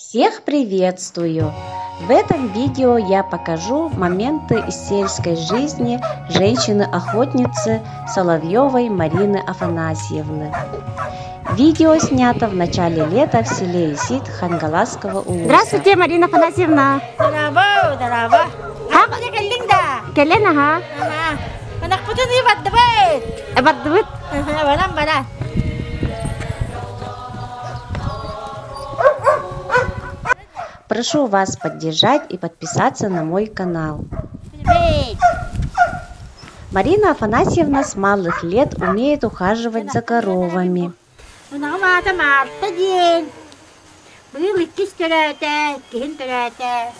Всех приветствую! В этом видео я покажу моменты из сельской жизни женщины-охотницы Соловьевой Марины Афанасьевны. Видео снято в начале лета в селе Исит Хангаласского улуса. Здравствуйте, Марина Афанасьевна. Здорово, здорово. Хакка кэллиҥ да? Кэлэн аха. Ага. Ынахпытын бардыбыт. Бардыбыт. Баран баран. Прошу вас поддержать и подписаться на мой канал. Марина Афанасьевна с малых лет умеет ухаживать за коровами. Ынаҕым аата Маарта диэн. Быйыл иккис төрөөтө, иккиһин төрөөтө.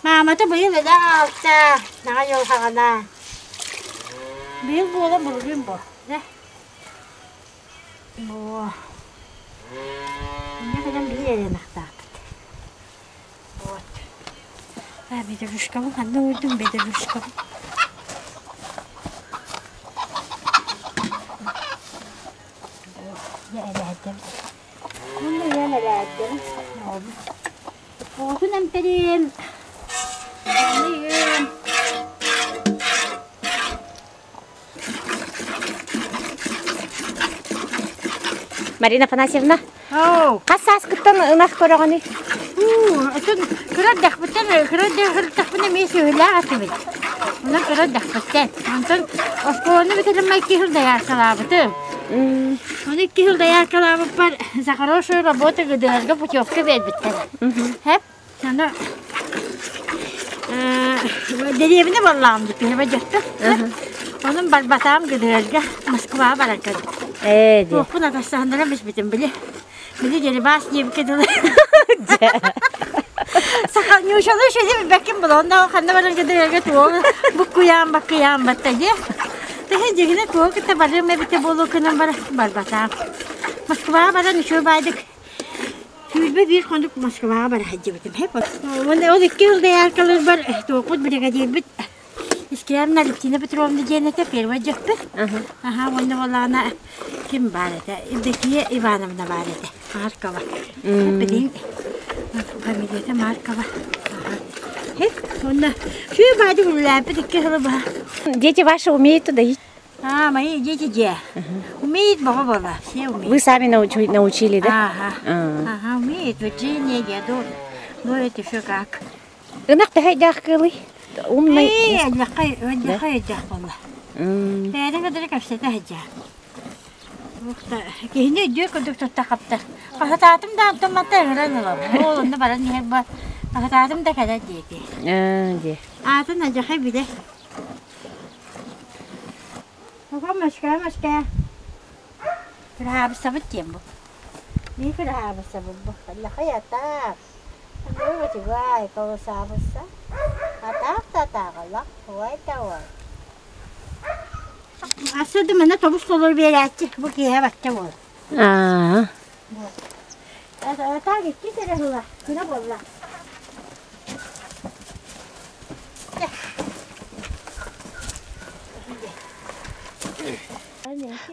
Маамата быйыл ынах аҕалта, наҕа дьылҕаҕына. Быйыл буолан былырыын буо. Буо. Инньэ гынан биир эрэ ынахтаахпыт. Вот. А, бедерушкабын ханна уурдум бедерушкабын? Дьэ элээрдэм. Уонна ийэм элээрдэм. Оҕотун эмтэриим. Ыйым. Марина Афанасьевна, хас сааскыттан ынах көрөҕүнүй? Отон кыра эрдэхпиттэн кыра эрдэхпинэ эмиэ сүөһүлээх этибит. Онон кыра эрдэхпиттэн. Онтон оскуоланы бүтэрэн икки сыл дояркалаабытым. Ону икки сыл дояркалаабыппар за хорошую работу ГДР-га путевка биэрбиттэр. Хэп. Аны дэриэбинэ буоллаҕым дьэ дьахта. Онон барбатаам ГДР-га Москваҕа баран кэлбит. Ээ дии. Туохпун атастаһыннаран биспитим били. Били дерибас диэбиккэ дылы. Саха ньуучалыы шеди билбэккин була. Онно ханна баран ГДР-га туох буккуйаан баккыйаан батта дии. Тэһин дьигинэ туох кытта барыам эбитэ буолуо гынан бар барбатаам. Москваҕа баран үчүгэй баайдык Сүүрбэ биир хонук Москваҕа бара сылдьыбытым. Ол икки сыл дояркалыырбар туохпут бригадирбит Искряна Алевтина Петровна диэн этэ, первый дьахтар. Аха, уонна буоллаҕына ким баар этэ? Евдокия Ивановна баар этэ, Маркова. Билигин фамилията Маркова. Уонна сүү баадык үлэлээппит икки сылы быһа. Дети ваши умеют доить? А, мои дети где? Умеют баба была, все умеют. Вы сами научили, да? Ага. Ага, умеет. Virginia, я думаю. Ну, это еще как. Ынах төһөйдөөх кыылый? Умный. Ээ, өллөххөй, өллөххөй өйдөөх буолла. Бэйэтин кытары кэпсэтэ сылдьар. Киһини өйдүө курдук тутта хаптар. Хаһытаатым да онтон манта ыҥыран ылабын. Ол онно баран иһэр ба. Хаһытаатым да кэлэр диэки. Дии. Аатын алдьархай билэр. Оҕом мэшкээ мэшкээ Кыраһаабыссабыт диэн бу. Мин кыраһаабыссабын бу. Лахай атаах. Ой, колосаабысса. Атаах да атааҕалах. Ой да ой. Асы да мана тобус толору биэрээччи. Бу киэһэ бачча буол. Аа. Атаах икки сэрэ ыла. Кыра буолла.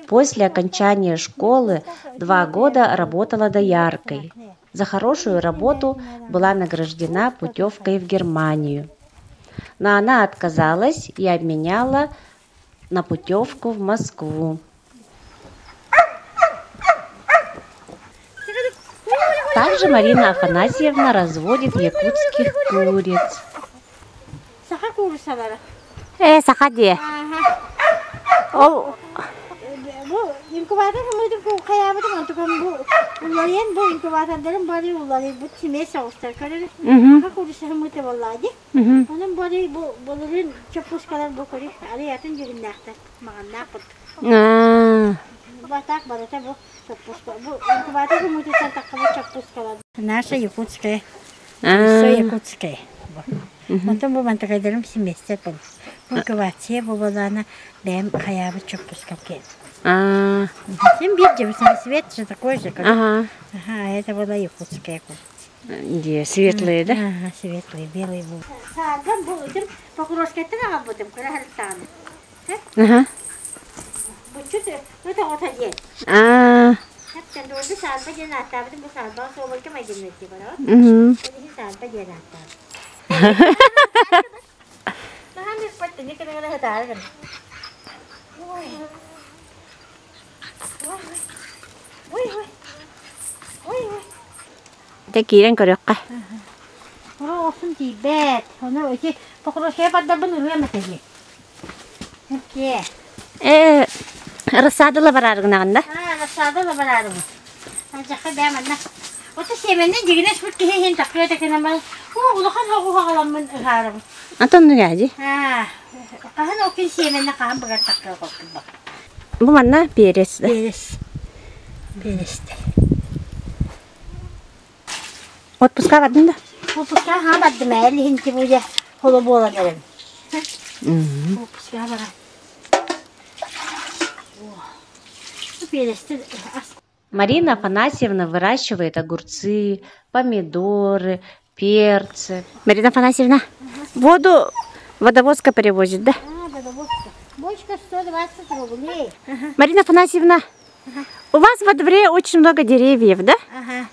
После окончания школы 2 года работала дояркой. За хорошую работу была награждена путевкой в Германию. Но она отказалась и обменяла на путевку в Москву. Также Марина Афанасьевна разводит якутских куриц. Саха кууруссалара. Ээ, саха дии. Ол Бу инкубатор хомуйдум хайаабытым онтукам бу уларыйан бу инкубатордарым бары уларыйбыт симиэс соҕустар көрөр. Саха куурусса хомуйта буоллаа дии. Онон бары бу былырыын чоппускалар бу көрү арыйатын дьүһүннээхтэр маҕаннаах курдук. Батаах барыта бу чоппуска. Бу инкубатор хомуйтуттан таххыбыт чоппускалар. Наша якутская. Все якутская. Онтон бу мантакайдарым симиэстэр был. Инкубация буоллаҕына бэйэм хайаабыт чоппускам киэн. Син биир дьэбисин свет же такой же, как. Ага. Ага, а это была якутская курица. Где светлые, да? Ага, светлый, белый был. Сааргам бу ытым Покровскайтан аҕалбытым кыра харыстаҕына. Ага. Буччут ыт оҕото диэн. Аа. Орду саарба диэн ааттаабытым бу саарбаҕа суобалга майгынныыр дии барабыт. Ол иһин саарба диэн ааттаабыт. Наһаа ыппат тини кыныгына сытаары гына. Ой. Ой, ой. Ой, ой. Ой, Дьэ киирэн көрүөххэ. Оро охсун тиийбэт. Ону ити Покровская бардарбын ылыам этэ дии. Окей. Э, рассадала бараары гынаҕын да? Аа, рассадала бараарыбын. Алдьархай бэйэм манна. Ото сиэмэннэн дьигинэс бут киһи иһин такыа такынан баран, уу улахан оҕуһаҕаламмын ыһаарабын. Антон нүгээди. Аа, хаһан ол күн сиэмэннэ хаһан быгар такыа холкуйба. Бу манна перец да? Перец. Перецтэр. Отпуска бардын да? Отпуска ха бардым ээ, лиһинти буя холо буолан эрэн. Отпуска баран. Перецтэр Марина Афанасьевна выращивает огурцы, помидоры, перцы. Марина Афанасьевна, воду водовозка перевозит, да? А, водовозка. Бочка 120 рублей. Марина Афанасьевна, у вас во дворе очень много деревьев, да? Ага.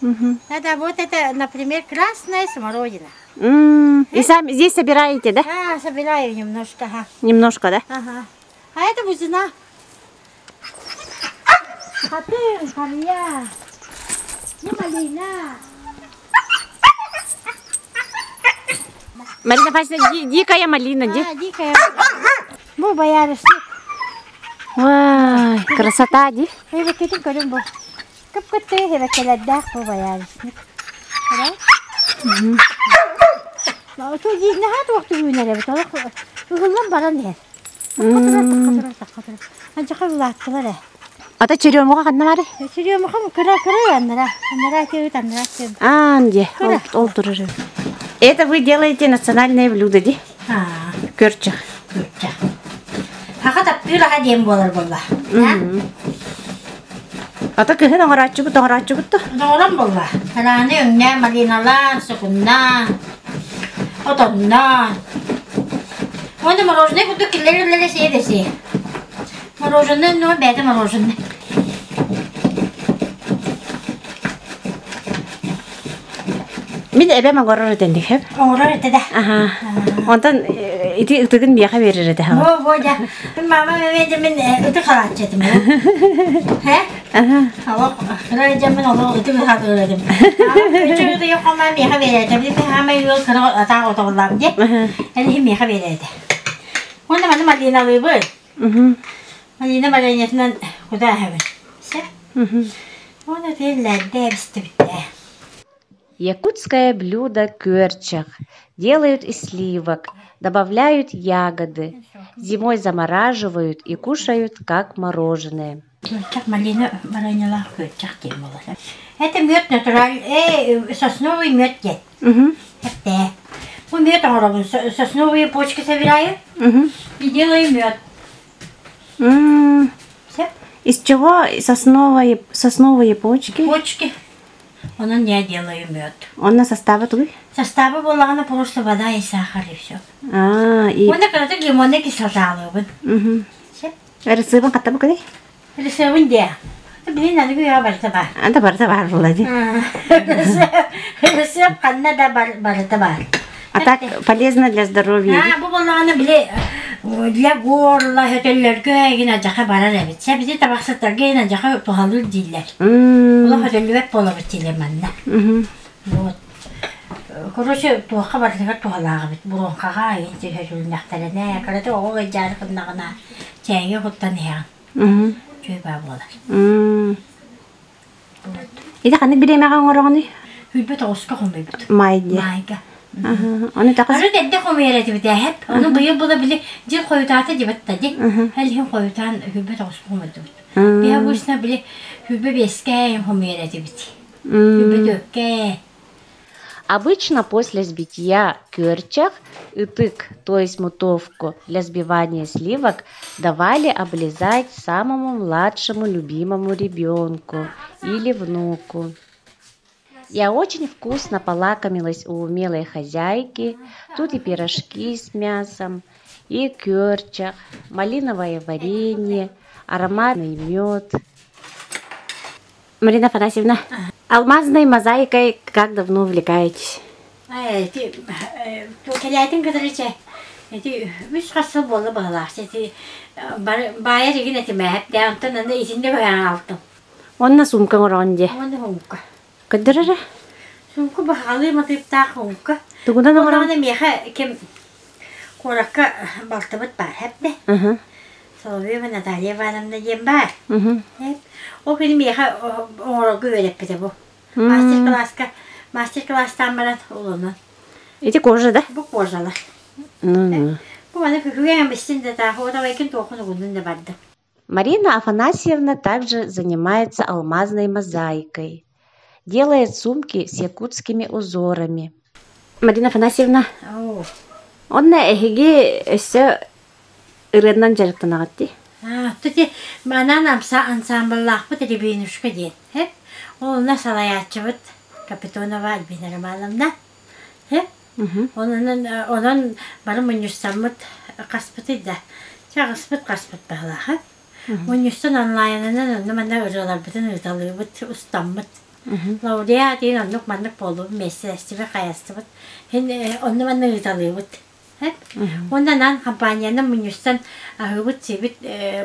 Угу. Это вот это, например, красная смородина. И сами здесь собираете, да? А, собираю немножко, ага. Немножко, да? Ага. А это бузина. Хатын, харья. Ну, малина. Марина Афанасьевна, дикая малина, ди. А, дикая. Бу боярышник. Ой, красота, ди. Эбэккитин көрүн бу. Кып-кыттыы эбэккэлэрдээх бу боярышник. Наһаа туохтук үүнэр эбит. Олох ыһыллан баран иһэр. Тахха турар, тахха турар, тахха турар. Анчаха улааттылар ээ. Ата черемуха ханна бары? Черемуха кыра кыра аннара. Аннара тиэбит, аннара тиэбит. Аан дьэ, Кыра. ол турар. Это вы делаете национальное блюдо, ди? Аа, Көрчөх. күрчэх. Хаха таптыыр аха диэн буолар буолла. Ата кыһын оҥорааччыбыт, оҥорааччыбыт да? Оҥорон буолла. Харааны өҥнөөн малиналаан, сукуннаан, отонноон. Уонна мороженое курдук киллэр үлэлэ сиэ да сиэ. Мороженое, ну, бэйэтэ мороженое. Мин эбэм оҥорор этэ ини Оҥорор этэ да. Аха. Онтон ити ытыгын миэхэ биэрэр этэ. Во, во, дьэ. Мин мама эмиэ мин ытык халааччы этим. Һэ? Олох кыра дьэммин олох ытык хатыыр этим. Үчүгэй ытыгы хомаан миэхэ биэрэр Били хаамай ыал кыра атаах отоҕуллаам диэ. Эн иһин миэхэ биэрэр этэ. Уонна маны малиналыыбын. Малина вареньетынан куда аһабын. Все. Уонна тиэллэрдэ эбистибиттэ. Якутское блюдо кёрчах делают из сливок, добавляют ягоды, зимой замораживают и кушают как мороженое. Күөрчэх малина вареньелаах күөрчэх диэн буолар. Это мед натураль, сосновый мед диэн. Эптээ. Бу мед оҥоробун, сосновые почки собираю и делаю мед. Все. Из чего сосновые, сосновые почки? Почки. Онон я делаю мед. Он на состава тугуй? Состава буоллаҕына просто вода и сахар и все. А, и... Уонна кыратык лимоннай кислоталыыбын. Все. Рецебын хатта бу Рецебын диэ. Билин аныгы үйэҕэ барыта баар. Анда барыта баар буолла дии. Рецепт ханна да барыта баар. А так полезно для здоровья. А, бу буоллаҕына били для горла хөтөллөргө игин адьаха барар эбит. Сэ бизи табахсыттарга игин адьаха туһалыыр дииллэр. Олох хөтөллүбэт буолабыт дииллэр манна. Вот. Короче, туохха барытыгар туһалаах эбит. Буруоҥхаҕа игин сөтөлүннэхтэринэ, кырата оҕо ыйдьаары гыннаҕына чээйгэ куттан иһэҕин. Үчүгэй баа буолар. Ити ханнык бириэмэҕэ оҥороҕунуй? Хүлбэт оҕуска хомуйбут. Маай диэ. Маайга. Ону тахас... Арыт эрдэ хомуйар этибит ээһэп. Ону быйыл була били дьыл хойутаата дибэт да ди. Хэл иһин хойутаан хүлбэт оҕуска хомуйдубут. Биһа бусна били хүлбэ биэскэ хомуйар этибит. Хүлбэ түөккэ. Обычно после сбитья кёрчах ытык, то есть мутовку для сбивания сливок, давали облизать самому младшему любимому ребенку или внуку. Я очень вкусно полакомилась у умелой хозяйки. Тут и пирожки с мясом, и кёрчах, малиновое варенье, ароматный мед. Марина Афанасьевна, алмазной мозаикой как давно увлекаетесь? Эти кэлээтин кытары чэ ити үс хас сыл буолла быһалаах ити баайар игин этимээп онтон аны итиннэ быһаан алтым. Онно сумка оҥороҕун дии. Уонна сумка. Көрдөр эрэ. Сумка баһаҕалыы матыыптаах сумка. Тугунан оҥороҕун? Онно миэхэ ким куоракка балтыбыт баар эбдэ. Соловьева Наталья Ивановна диэн баар. Ол күнү миэхэ оҥорорго үөрэппитэ бу. Мастер-класска мастер-класстаан баран улунан. Ити кожа да? Бу кожалар. Бу маны күкүгэн бистин да таах отавайкин туохун угуннун да барды. Марина Афанасьевна также занимается алмазной мозаикой. Делает сумки с якутскими узорами. Марина Афанасьевна, онно эһиги өссө ырыанан дьарыктанаҕыт дии? Ити манан ансаамбыллаахпыт Рябинушка диэн. Ол онно салайааччыбыт Капитонова Альбина Романовна. Онон, онон бары мунньустаммыт хаспытый да, чаҕыспыт хаспыт баһылааха. Мунньустан онлайнынан онно-манна ырыаларбытын ыыталыыбыт, устаммыт. Лауреат диэн оннук-маннык буоллубут, миэстэлэстибит, хайастыбыт. Һин онно-манна ыыталыыбыт. Уонна анаан компанияны мунньустан аһыыбыт-сиэбит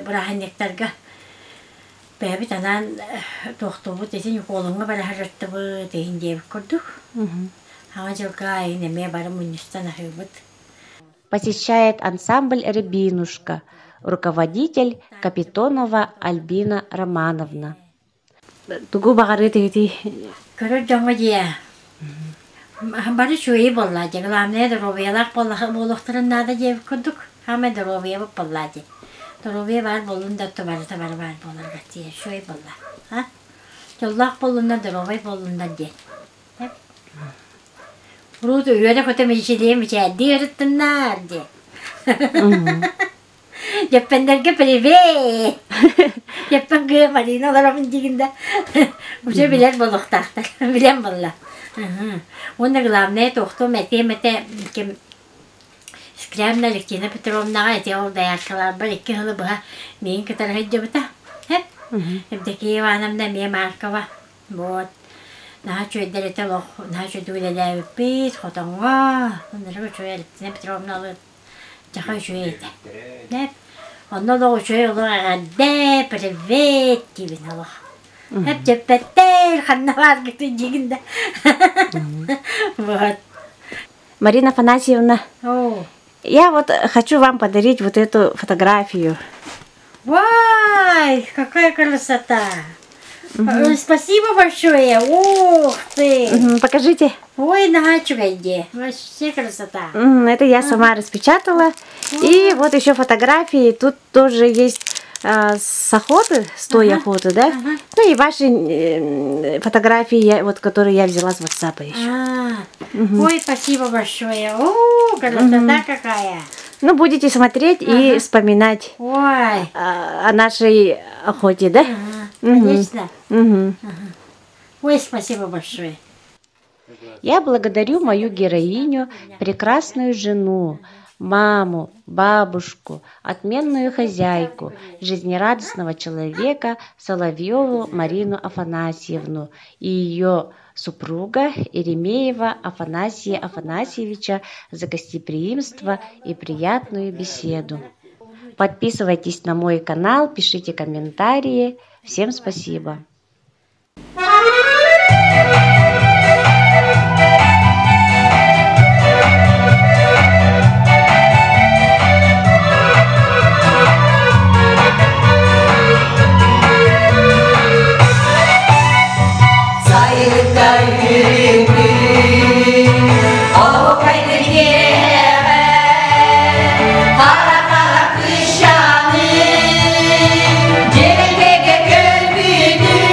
бырааһынньыктарга бэйэбит анаан туохтуубут ити Ньукуолуҥҥа бара сырыттыбыт иһин диэбит курдук. Саҥа дьылга айын эмиэ бары мунньустан аһыыбыт. Посещает ансамбль «Рябинушка», руководитель Капитонова Альбина Романовна. Тугу баҕарыы тигитий? Көрөр дьоҥҥо дьиэ бары үчүгэйи буолла дьэ главное доруобуйалаах буолуохтарын наада диэбит курдук саамай доруобуйабыт буолла дии доруобуйа баар буоллун да барыта бары баар буоларга тиийэр үчүгэй буолла а дьоллоох буоллуннар доруобай буоллуннар диэн Урут үөрэ-көтө мичилиэ мичээрдии ырыттыннар диэн Дьэппэннэргэ привет! Дьэппэнгэ Марина олоробун диигин да уже билэр буолуохтаахтар. Билэн буолла. Уонна главное туохтуом этиэм этэ ким Скрябина Алевтина Петровнаҕа ити ол дояркаларбар икки сылы быһа миигин кытары сылдьыбыта. Евдокия Ивановна эмиэ Маркова. Вот. Наһаа үчүгэйдэр этэ олох наһаа үчүгэйдик үлэлээбиппит хотоҥҥо. Оннук үчүгэй Алевтина Петровналыын Дьаха үчүгэй этэ. Нэп. Онно олох үчүгэй олох эҕэрдэ, привет диибин олох. Эп дьэппэттэр, ханна бааргытый диигин да. Вот. Марина Афанасьевна, я вот хочу вам подарить вот эту фотографию. Вай, какая красота! Угу. Спасибо большое! Ух ты! Покажите. Ой, наһаа үчүгэй Вообще красота. Это я сама распечатала. И вот еще фотографии. Тут тоже есть с охоты, с той охоты, да? Ну и ваши фотографии, вот, которые я взяла с WhatsApp еще. А, ой, спасибо большое. О, красота какая. Ну, будете смотреть и вспоминать Ой. о нашей охоте, да? Ага, конечно. Угу. Ага. Ой, спасибо большое. Я благодарю мою героиню, прекрасную жену, маму, бабушку, отменную хозяйку, жизнерадостного человека Соловьеву Марину Афанасьевну и ее супруга Еремеева Афанасия Афанасьевича за гостеприимство и приятную беседу. Подписывайтесь на мой канал, пишите комментарии. Всем спасибо! Хара-хара кыщаны, дьэрэкэгэ көрбүтүм.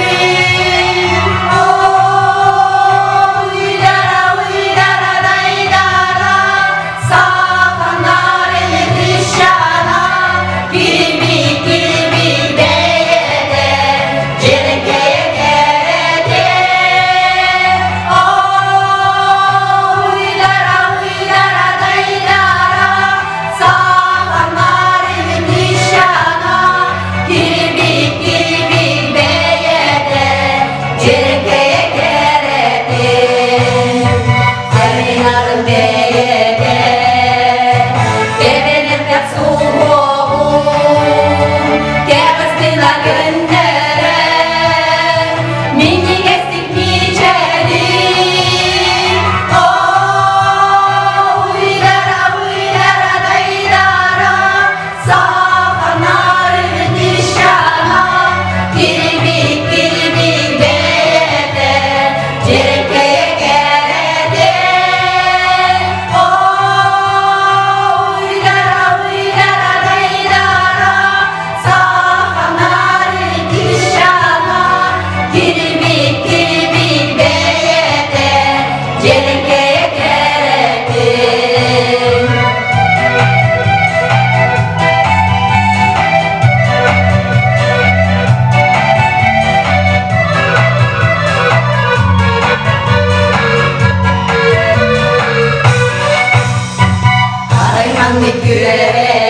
Маннык күрэҕэ.